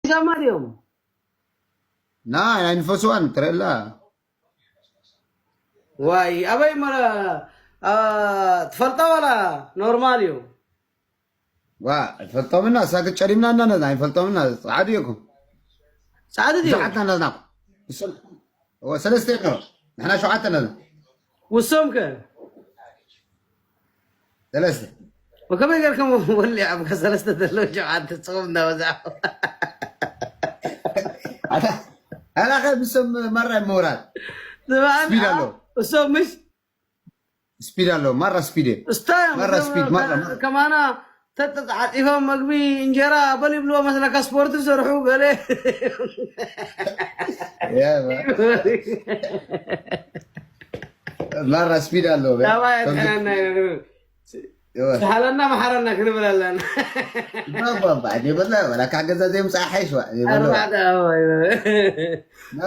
ፒጃማ ድዮም? ናይ ንፈስዋን ትረላ ዋይ ኣበይ መረ ትፈልጣ ዋላ ኖርማል እዩ። ዋ ፈልጦምና ሳክ ጨሪምና እና ነዛ ኣይፈልጦምና ጻዕዱ ይኩ ጻዕዱ ድዮ? ዛዓትና ነዛ ሰለስተ ይቀሮ ንሕና ሸውዓተ ነዛ ውሶም ከ ሰለስተ ወከመይ ገርኩም ወሊ ኣብ ሰለስተ ዘሎ ሸውዓተ ጽኹም እናበዛኹ ኣታ ኣላኸ ብሶም ማራ ምሁራት ዝባን ስፒድ ኣሎ። እሶም ምሽ ስፒድ ኣሎ ማራ ስፒድ ስታይ ማራ ስፒድ ማራ ማራ ከማና ተተዓጢፎም መግቢ እንጀራ በል ይብልዎ መስለካ ስፖርት ዝሰርሑ ገለ ማራ ስፒድ ኣሎ ዳባ ያተናና ስሓለና መሓረና ክንብል ኣለና ባባ ባባ ወላ ካብ ገዛ ዘይምፃእ ሓይሽ ኣርባዕተ ኣበባ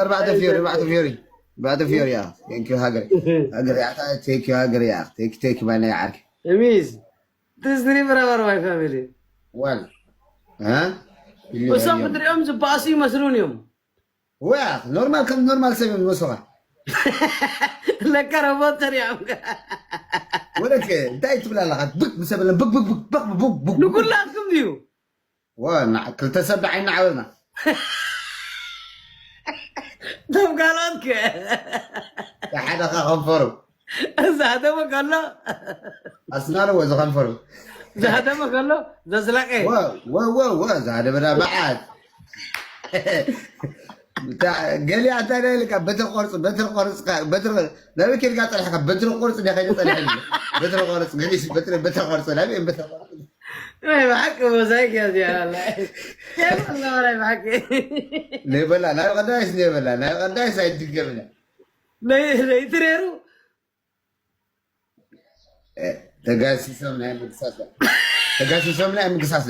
ኣርባዕተ ፊዮሪ ኣርባዕተ ፊዮሪ ኣርባዕተ ፊዮሪ ያ ቴንኪ ሃገር ሃገር ያታ ቴንኪ ሃገር ያ ቴንኪ ቴንኪ ባና ዓርኪ እሚዝ ትዝሪ ብረበር ማይ ፋሚሊ ዋል እሶም ክትሪኦም ዝበኣሱ ይመስሉን እዮም ወያ ኖርማል ከም ኖርማል ሰብ እዮም ዝመስሉኻ ለካ ረቦት ተሪዖም ወለከ እንታይ ትብል ኣለኻ ብግ ምሰበለ ብግ ብግ ብግ ብግ ብግ ብግ ንኩላትኩም ድዩ ወ ክልተ ሰብ ንዓይ እናዓበና ቶም ካልኦት ከ ሓደ ከ ከንፈሩ እዛ ደሞ ከሎ ኣስናለዎ ዝኸንፈሩ ዝሃደመ ከሎ ዘስለቀ ወ ወ ወ ዛደበዳ በዓል ገሊኣ እንታይ ናይ ኢልካ በትሪ ቆርፂ በትሪ ቆርፂ በትሪ ናበይ ከይድካ ፀኒሕካ በትሪ ቆርፂ ዲኻ ከይደ ፀኒሐ በትሪ ቆርፂ ገሊስ በትሪ በትሪ ቆርፂ ናበይ በትሪ ቆርፂ ናይ ብሓቂ ሞዛይክ እያ እዚኣ ኣላ ናይ ብሓቂ ሌበላ ናይ ቀዳይስ ሌበላ ናይ ቀዳይስ ኣይድገምና ለይቲ ነይሩ ተጋሲሶም ናይ ምግሳስ ተጋሲሶም ናይ ምግሳስ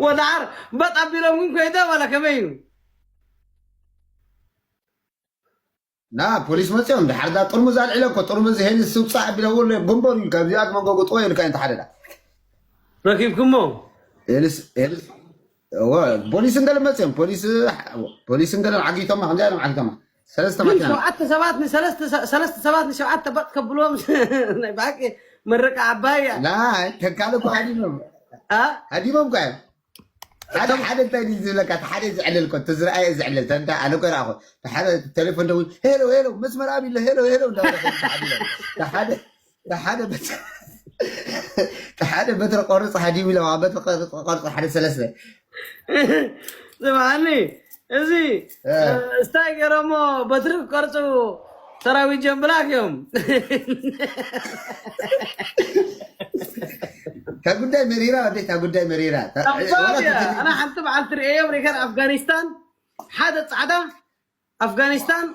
ወዳዓር በጥ ኣቢሎም ግን ኮይደ ዋላ ከመይ እዩ ና ፖሊስ መፅኦም ድሓር ዳ ጥርሙዝ ኣልዕለ እኮ ጥርሙዝ ሄልስ ስውፃእ ኣቢለዎ ጉንበሩ ኢልካ እዚኣ መጎጎጥዎ ኢልካ እንተ ሓደዳ ረኪብኩሞ ሄልስ ሄልስ ፖሊስ እንገለ መፅኦም ፖሊስ ፖሊስ እንገለ ዓጊቶማ ከምዚ ኢሎም ዓጊቶማ ሰለስተ ግን ማኪና ሸውዓተ ሰባት ንሰለስተ ሰ- ሰለስተ ሰባት ንሸውዓተ በጥ ከብልዎም ናይ ብሓቂ መረቃ ዓባይ እያ ላ ተካል እኮ ሃዲሞም አ? ሃዲሞም እኮ እዮም ሓደ ሓደ እንታይ ድዩ ዝብለካ እቲ ሓደ ዝዕልል እኮ እቲ ዝረኣየ ዝዕልል ተንታ ኣነ እኮ ይረኣኹ እቲ ሓደ ቴሌፎን ደው ሄሎ ሄሎ መስመር ኣብ ኢሎ ሄሎ ሄሎ እንዳበለ ሓደ ሓደ በትሪ ቆርፅ ሃዲም ኢሎም ኣብ በትሪ ቆርፅ ሓደ ሰለስተ ስምዓኒ እዚ እስታይ ገይሮሞ በትሪ ክቀርፁ ሰራዊት ጀምብላክ እዮም እታ ጉዳይ መሪራ ወደ እታ ጉዳይ መሪራ ኣባብያ ኣና ሓንቲ በዓል ትርእዮም ሪከን ኣፍጋኒስታን ሓደ ፃዕዳ ኣፍጋኒስታን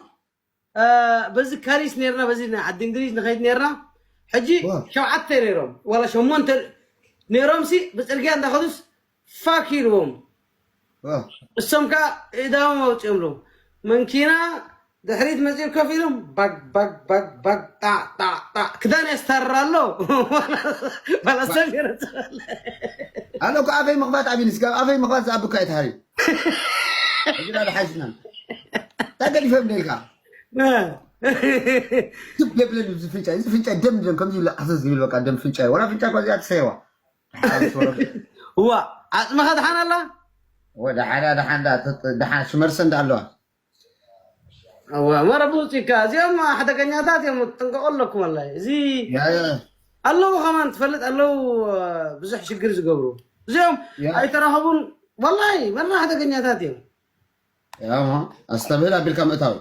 በዚ ካሪስ ነርና በዚ ዓዲ እንግሊዝ ንኸይድ ነርና ሕጂ ሸውዓተ ነይሮም ዋላ ሸሞንተ ነይሮም ሲ ብፅርግያ እንዳኸዱስ ፋክ ኢልዎም እሶም ከዓ እዳዎም ኣውፅኦም ኣለዉ መንኪና ድሕሪት መፂኦም ከፍ ኢሎም ባግ ባግ ባግ ባግ ጣዕ ጣዕ ጣዕ ክዳን የስታርር ኣሎ ባላሰብ ይረፅበለ ኣነ እኮ ኣፈይ ምኽፋት ኣቢኒ ስጋብ ኣፈይ ምኽፋት ዝኣብ እኳ ኣይተሃርዩ እግራ ድሓይሽና እንታይ ገዲፈም ደልካ ትብ ለብለል ዝፍንጫ እዚ ፍንጫ ደም ደም ከምዚ ይብለ ኣሰስ ዝብል በቃ ደም ፍንጫ ወላ ፍንጫ እኳ እዚኣ ትሰየዋ እዋ ዓፅምኻ ድሓን ኣላ ወደ ሓደ ደሓን ደሓን ሽመርሰ እንዳ ኣለዋ እዋ መረብ ውፅኢካ እዚኦም ሓደገኛታት እዮም ጥንቀቆ ኣለኩም ኣላ እዚ ኣለዉ ከማን ትፈልጥ ኣለዉ ብዙሕ ሽግር ዝገብሩ እዚኦም ኣይተራኸቡን ወላይ መራ ሓደገኛታት እዮም ያማ ኣስተብህል ኣቢልካ ምእታው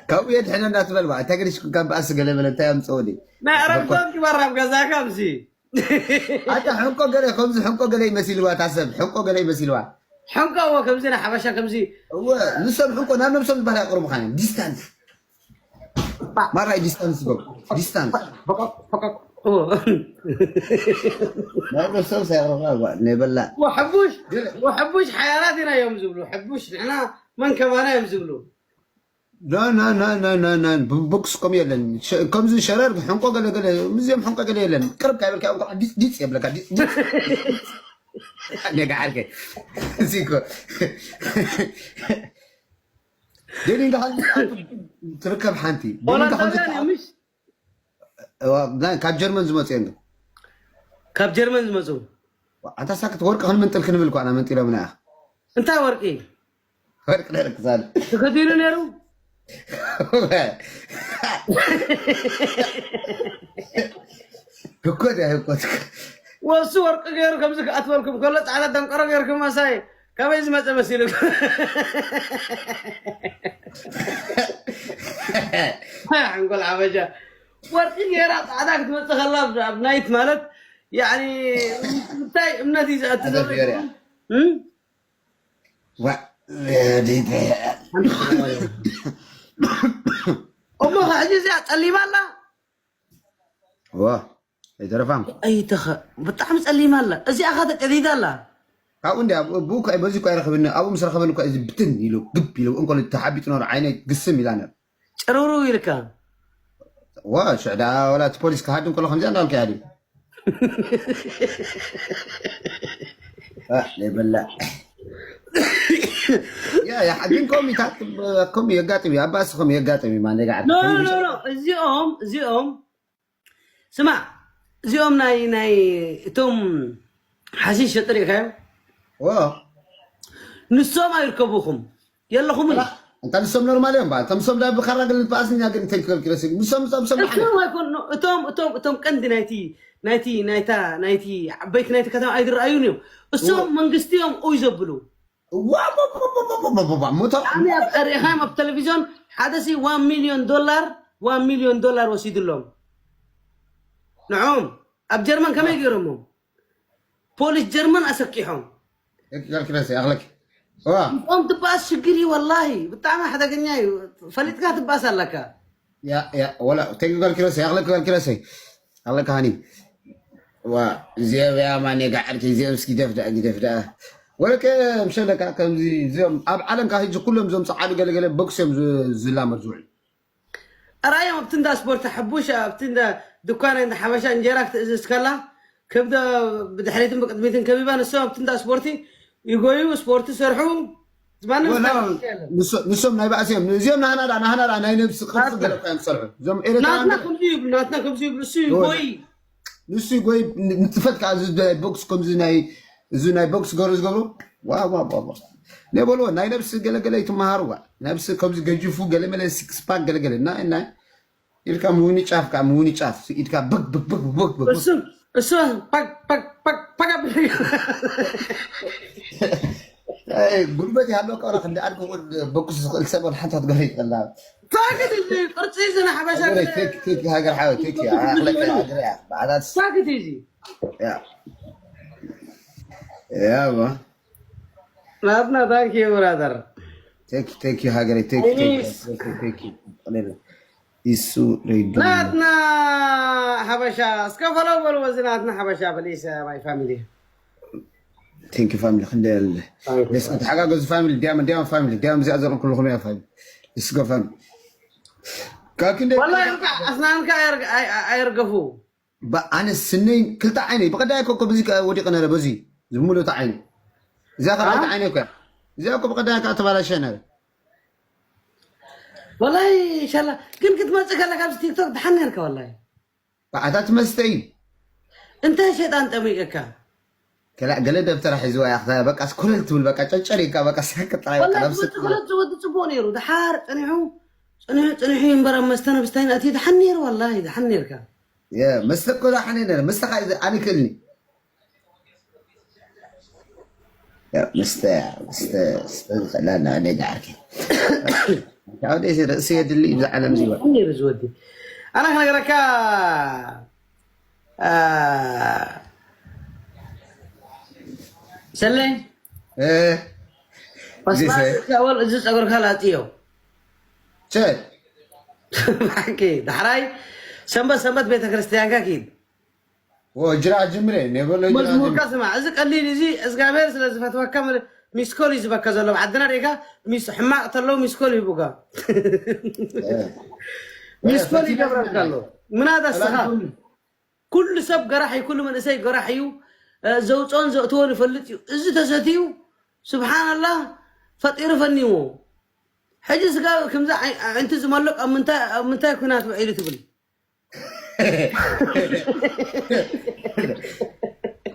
ካብኡ የድሕነና ትበል ባ እንታይ ገዲሽ ካብ በኣስ ገለ በለ እንታይ ኣምፅኡ ዲ ናይ ዕረፍቶም ክበራብ ገዛካ ምሲ ኣታ ሕንቆ ገለ ከምዚ ሕንቆ ገለ ይመሲልዋ እታ ሰብ ሕንቆ ገለ ይመሲልዋ ሕንቆ እዎ ከምዚ ናይ ሓበሻ ከምዚ እወ ንሶም ሕንቆ ናብ ነብሶም ዝበሃል ኣይቅርቡኻን እዮም ዲስታንስ ማራይ ዲስታንስ ይገብሩ ዲስታንስ ናይ ነብሶም ሳይቅርቡኻ ነበላ ወሕቡሽ ወሕቡሽ ሓያላት ኢና እዮም ዝብሉ ሕቡሽ ንሕና መን ከማና እዮም ዝብሉ ና ና ና ና ና ና ብቦክስ ከም የለን። ሸ- ከምዚ ሸረር ሕንቆ ገለ ገለ፣ ምስዚኦም ሕንቆ ገለ የለን። ቅርብ ካይበልካ እንኳ ዲጽ ዲጽ የብለካ፣ ዲጽ ዲጽ። ኔጋ ዓርከይ፣ እዚ እኮ ደሊንጋ ትርከብ ሓንቲ። ደሊንጋ ከምዚ ሆላንዳውያን እዮም፣ ምሽ? ካብ ጀርመን ዝመፁ እዮም። ካብ ጀርመን ዝመፁ። ኣንታ ሳክት፣ ወርቂ ክንምንጥል ክንብል እኳ ኢና መንጢሎምና። ኢኻ እንታይ ወርቂ? ወርቂ ነርክሳል። ተኸዲኑ ነይሩ። ህኮት እያ፣ ህኮት። ወሱ ወርቂ ገይሩ ከምዚ ክኣትወልኩም ከሎ ፃዕዳ ደንቆሮ ገይርኩም መሳይ። ካበይ ዝመፀ መሲሉ? ሓንጎል ሓበሻ። ወርቂ ገይራ ፃዕዳ ክትመፅእ ከላ ኣብ ናይት ማለት፣ ያኒ፣ እንታይ እምነት እዩ ዝኣቲ ዘሎ? ኣዘር ገይራ። እም? ዋ፣ ዲተ። እሞ ኸ ሕጂ እዚኣ ጸሊማ ኣላ? ዋ፣ ኣይተረፋን። ኣይተኸ-፣ ብጣዕሚ ጸሊማ ኣላ። እዚኣ ኸ ተጨዲዳ ኣላ? ካብኡ እንዲ፣ ኣብኡ፣ ብኡ እኮ፣ በዚ እኮ ኣይረኸብኒ። ኣብኡ ምስ ረኸበኒ እኮ እዚ ብትን ኢሉ፣ ግብ ኢሉ፣ እንኮሎ ተሓቢጡ ነሩ፣ ዓይነይ ግስም ኢላ ነር። ጭርውርው ኢልካ? ዋ፣ ሽዕዳ ወላ እቲ ፖሊስ ክሃድም ከሎ ከምዚኣ እንዳልካ እያ ድዩ? አ፣ ዘይበላ። ያ፣ ያ፣ ግን ኮሚታት፣ ኮሚ የጋጥም እዩ፣ ኣባስ ኮሚ የጋጥም እዩ፣ ማን ደጋ ዓዲ። ኖ፣ ኖ፣ ኖ፣ ኖ፣ እዚኦም፣ እዚኦም፣ ስማዕ፣ እዚኦም ናይ፣ ናይ እቶም ሓሺሽ ሸጢ ርኢኻዮም? ዎ። ንሶም ኣይርከቡኹም፣ የለኹምን። ኣላ፣ እንታ ንሶም ኖርማል እዮም፣ በዓል፣ እቶም ንሶም ዳ ብኻራ ግን ንትበኣስን እኛ ግን ተንክልክለስ፣ ንሶም፣ ንሶም፣ ንሶም እቶም ኣይኮኑ፣ እቶም፣ እቶም፣ እቶም ቀንዲ ናይቲ፣ ናይቲ፣ ናይታ፣ ናይቲ ዓበይቲ ናይቲ ከተማ ኣይዝረኣዩን እዮም። እሶም ዎ። መንግስቲ እዮም ኡይ ዘብሉ። ዋ፣ ዋ፣ ዋ፣ ዋ፣ ዋ፣ ዋ፣ ዋ፣ ዋ፣ ሞቶ። ብጣዕሚ ኣብ፣ ርኢኻዮም ኣብ ቴሌቪዥን፣ ሓደ ሲ ዋን ሚልዮን ዶላር፣ ዋን ሚልዮን ዶላር ወሲድሎም። ንዖም፣ ኣብ ጀርመን ከመይ ገይሮሞ? ፖሊስ ጀርመን ኣሰኪሖም። እክ ገልክለሰ፣ ኣኽለክ። ዋ። እቶም ትባኣስ ሽግር እዩ፣ ወላሂ። ብጣዕሚ ሓደገኛ እዩ። ፈሊጥካ ትባኣስ ኣለካ። ያ፣ ያ፣ ወላ፣ ተንኪ ጓል ኪሮሰይ፣ ኣኽለኪ ጓል ኪሮሰይ። ኣኽለኪ ሃኒ። ዋ፣ እዚኦም ያ ማን የጋዕርኪ፣ እዚኦም እስኪ ግደፍ ደኣ፣ ግደፍ ደኣ። ወለከ ምሸለካ ከምዚ፣ እዚኦም ኣብ ዓለም ካብ ሕጂ ኩሎም እዞም ጸዓዱ ገለገለ ቦክስ እዮም ዝ-፣ ዝላመድ ዝውዕሉ። ኣርኣዮም ኣብቲ እንዳ ስፖርቲ፣ ሓቡሽ ኣብቲ እንዳ ድኳን እንዳ ሓበሻ እንጀራ ክትእዝዝ ከላ፣ ከብዳ ብድሕሪትን ብቅድሚትን ከቢባ፣ ንሶም ኣብቲ እንዳ ስፖርቲ ይጎዩ፣ ስፖርቲ ይሰርሑ። ማንም ወላ፣ ዝሰርሕ የለን። ንሶ-፣ ንሶም ናይ ባእሲ እዮም። እዚኦም ናህና ዳ፣ ናህና ዳ ናይ ነብሲ ቅርጽ ናትና። ገለ እኮ እዮም ዝሰርሑ። እዞም ኤርትራውያን ናትና ገለ ከምዚ ይብሉ፣ ናትና ከምዚ ይብሉ፣ እሱ ይጎይ። ንሱ ይጎይ፣ ን-፣ ንጥፈት ከኣ እዚ ናይ ቦክስ ከምዚ ናይ፣ እዚ ናይ ቦክስ ገሩ ዝገብሩ። ዋ፣ ዋ፣ ዋ፣ ዋ። ናይ በልዎ፣ ናይ ነብሲ ገለ ገለ ይትመሃሩ ዋ። ነብሲ ከምዚ ገጅፉ ገለ መለ ሲክስ ፓክ ገለ ገለ። እና፣ እና ኢልካ ምውንጫፍ፣ ከኣ ምውንጫፍ፣ ኢድካ በግ፣ በግ፣ በግ፣ በግ፣ በግ። እሱ፣ እሱ፣ ፓክ፣ ፓክ፣ ፓክ፣ ፓክ ኣብል። ኣይ፣ ጉልበት ይሃለወካ፣ ወላ ክንዲ ኣድጊ እውን በኩስ ዝኽእል ሰብ ወላ ሓንቲ ክትገርይ ይኽእላ። ፋክት እዚ ቅርጺ እዚ ንሓበሻ ሃገረይ፣ ግን ቴክ፣ ቴክ፣ ሃገር ሓወይ፣ ቴክ፣ ኣኽለካ ሃገር እያ፣ በዓላት። ፋክት እዚ። ያ። ያ፣ ባ። ናትና፣ ታንክ ዩ ብራዘር። ቴክ፣ ቴክ ዩ ሃገረይ፣ ቴክ፣ ቴክ፣ ቴክ ዩ። ቀለለ። ኢሱ ሬድዮ። ናትና ሓበሻ፣ እስከ ፈለው በልዎ፣ እዚ ናትና ሓበሻ፣ ፕሊስ፣ ማይ ፋሚሊ። ቴንክ ዩ ፋሚሊ፣ ክንደይ ኣለ። ታንክ ዩ። ደስ፣ ተሓጋገዙ ፋሚሊ፣ ዲያም፣ ዲያም ፋሚሊ፣ ዲያም እዚኣ ዘርኩልኹም እያ ፋሚሊ። እስከ ፋሚሊ። ካብ ክንደይ ወላሂ፣ እንካ ኣስናንካ ኣየርግ-፣ ኣይ-፣ ኣይ-፣ ኣየርገፉ። ባ-፣ ኣነ ስነይ ክልተ ዓይነይ፣ ብቐዳይ ኮኮብ እዚ ከ ወዲቐ ነረ፣ በዚ ዝምልእታ ዓይነይ። እዚኣ ካልኣይቲ ኣ? ዓይነይ እኮ እያ። እዚኣ እኮ ብቐዳይ ከኣ ተባላሸ ነረ። ወላሂ፣ ኢንሻላህ። ግን ክትመጽእ ከለካ ኣብዚ ቲክቶክ ደሓን ነርካ፣ ወላሂ። በዓታ ትመስተይ። እንታይ ሸይጣን ጠሚቀካ? ከላ-፣ ገለ ደብተራ ሒዝዋ እያ፣ በቃ፣ ኮለል ትብል፣ በቃ፣ ጨጨሪካ፣ በቃ፣ ሳክት ጥራይ፣ በቃ፣ ወላሂ፣ ነብሲ ትመጽእ ከለካ ወዲ ጽቡቅ ነይሩ። ደሓር ጸኒሑ፣ ጸኒሑ፣ ጸኒሑ እዩ እምበር፣ ኣብ መስተ ነብስታይን ኣትዩ ደሓን ነይሩ፣ ወላሂ፣ ደሓን ነይርካ። የ-፣ መስተ እኮ ደሓን ነይረ፣ መስተ ካይ ኣነ ክእልኒ። ያ፣ መስተ፣ መስተ፣ መስተ ዝኽእላ እና እኔ ጋር። ታው ደስ ርእሲ የድሊ ብዛ ዓለም ዚዋ። እኔ ብዙ ወዲ። ኣና ክነግረካ፣ አ፣ ሰለ፣ እ፣ ኦስማን፣ ዲሰ። ወል እዚ ጸጉርካ ላጽዮ። ቸ። ሓቂ፣ ዳሕራይ ሰንበት ሰንበት ቤተ ክርስቲያንካ ኪድ። ወ-፣ ጅራ ጅምሬ፣ ኔበሎ ጅራ መዝሙርካ ጅምሬ። ስማዕ፣ እዚ ቀሊል፣ እዚ እግዚኣብሔር ስለ ዝፈትወካ፣ መለ-፣ ሚስኮል እዩ ዝበካ ዘሎ። ዓድና ዴጋ ሚስ ሕማቕ ተለው ሚስኮል ይቡጋ። ሚስኮል ይገብረልካ ኣሎ። ምናዳ ስኻ ኩሉ ሰብ ገራሕ እዩ፣ ኩሉ መንእሰይ ገራሕ እዩ። ዘውፅኦን ዘእትዎን ይፈልጥ እዩ። እዚ ተሰትዩ ስብሓንላህ ፈጢሩ ፈኒዎ። ሕጂ ስጋ ከምዚ ኣዒንቲ ዝመልቕ ኣብ ምንታይ ኩናት ውዒሉ ትብል?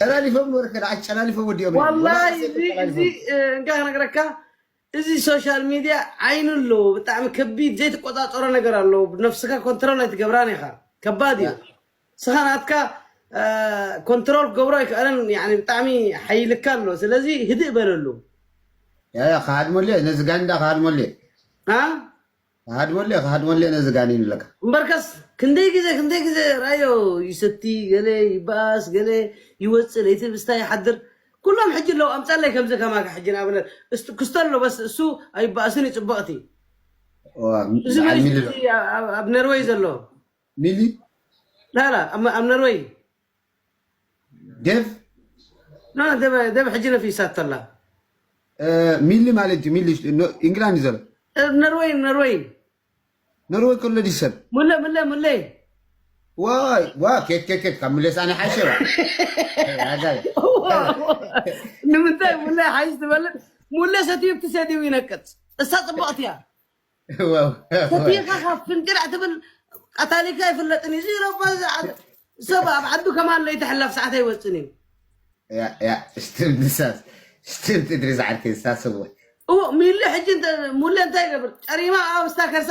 ጨላሊፎም ወርከ ጨላሊፎም ወዲኦም። ወላሂ እዚ እዚ እንካ ክነግረካ፣ እዚ ሶሻል ሚድያ ዓይኑ ኣለዎ። ብጣዕሚ ከቢድ ዘይትቆፃፀሮ ነገር ኣለዎ። ነፍስካ ኮንትሮል ኣይትገብራን ኢኻ። ከባድ እዩ። ስኻ ናትካ ኮንትሮል ክገብሮ ኣይክእለን። ብጣዕሚ ሓይልካ ኣሎ። ስለዚ ህድእ በለሉ። ከሃድመሉ ነዚ ጋንዳ ከሃድመሉ ከሃድመሉ ከሃድመሉ ነዚ ጋኒን ኣለካ። እምበርከስ ክንደይ ግዜ ክንደይ ግዜ ራዮ ይሰቲ፣ ገለ ይበኣስ፣ ገለ ይወፅእ፣ ለይቲ ብስታ ይሓድር። ኩሎም ሕጂ ኣለዉ። ኣምፀለይ ከምዚ ከማካ ሕጂ ንኣብነት ክስቶ ኣሎ። በስ እሱ ኣይበኣስን እዩ። ፅብቕቲ እዚ መ ኣብ ነርወይ ዘሎ ሚሊ ላላ ኣብ ነርወይ ዴቭ ደብ ሕጂ ነፊሳት ተላ ሚሊ ማለት እዩ። ሚሊ ኢንግላንድ ዘሎ ነርወይ ነርወይ ነርወይ ከሎ ዲሰብ ሙለ ሙለ ሙለ ዋይ ዋ ኬት ኬት ኬት ካብ ሙሌስ ኣነ ሓሸ ንምንታይ ሙለ ሓይሽ ትበልጥ? ሙለ ሰትዩ ብትሰትዩ ይነቅፅ። እሳ ፅቡቕቲ እያ። ሰቲኻ ካብ ፍንቅዕ ትብል ቀታሊካ ይፍለጥን እዩ። እዚ ረባ ሰብ ኣብ ዓዱ ከማን ለይተሕላፍ ሰዓት ኣይወፅን እዩ። ስትምድሳስ ስትምትድሪ ዝዓርከ ዝሳስብ እዎ ሚሊ ሕጂ ሙለ እንታይ ይገብር? ጨሪማ ኣብ ስታ ከርሳ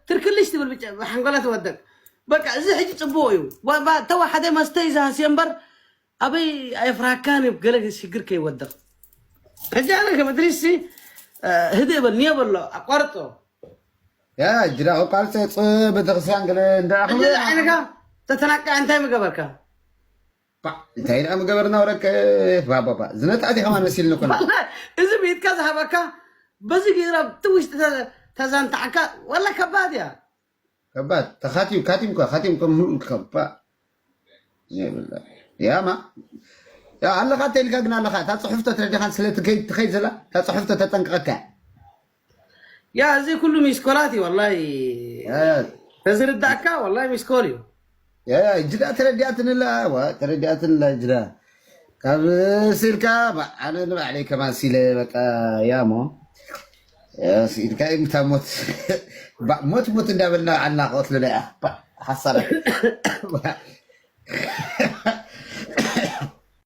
ትርክልሽ ትብል ብሓንጎላ ትወደቅ። በቃ እዚ ሕጂ ፅቡቅ እዩ። ተዋሓደ መስተ ይዛሃስዮ እምበር ኣበይ ኣየፍራካን እዩ። ገለ ሽግር ከይወደቅ ሕጂ ኣነ ከመድሪሲ ህድእ በል ንዮ በሎ ኣቋርጦ ያ ጅዳ ቋርፀ ቤተክርስትያን ገለ እንዳ ዓይነካ ተተናቀ እንታይ ምገበርካ? እንታይ ደኣ ምገበርና ወረቀ ባባባ ዝነጣት ከማን መሲልኒ ኮና እዚ ቤትካ ዝሃበካ በዚ ገይራ እቲ ውሽጢ ተዛንታዕካ ወላ ከባድ እያ። ከባድ ተኻቲም ካቲም ኳ ካቲም ኮ ሙሉ ከባ ያማ ኣለኻ ተልካ ግን ኣለኻ እታ ፅሑፍ ተትረዲኻን ስለ ትኸይድ ዘላ እታ ፅሑፍ ተተጠንቀቐካ ያ እዚ ኩሉ ሚስኮላት እዩ ወላሂ ተዝርዳእካ ወላሂ ሚስኮል እዩ። እጅዳ ተረዲኣትንላ ተረዲኣትንላ እጅዳ ካብ ስልካ ኣነ ንባዕለይ ከማን ሲለ በቃ ያሞ ስኢልካ ምታ ሞት ሞት ሞት እንዳበልና ዓልና ክቐትሉና እያ ሓሳብ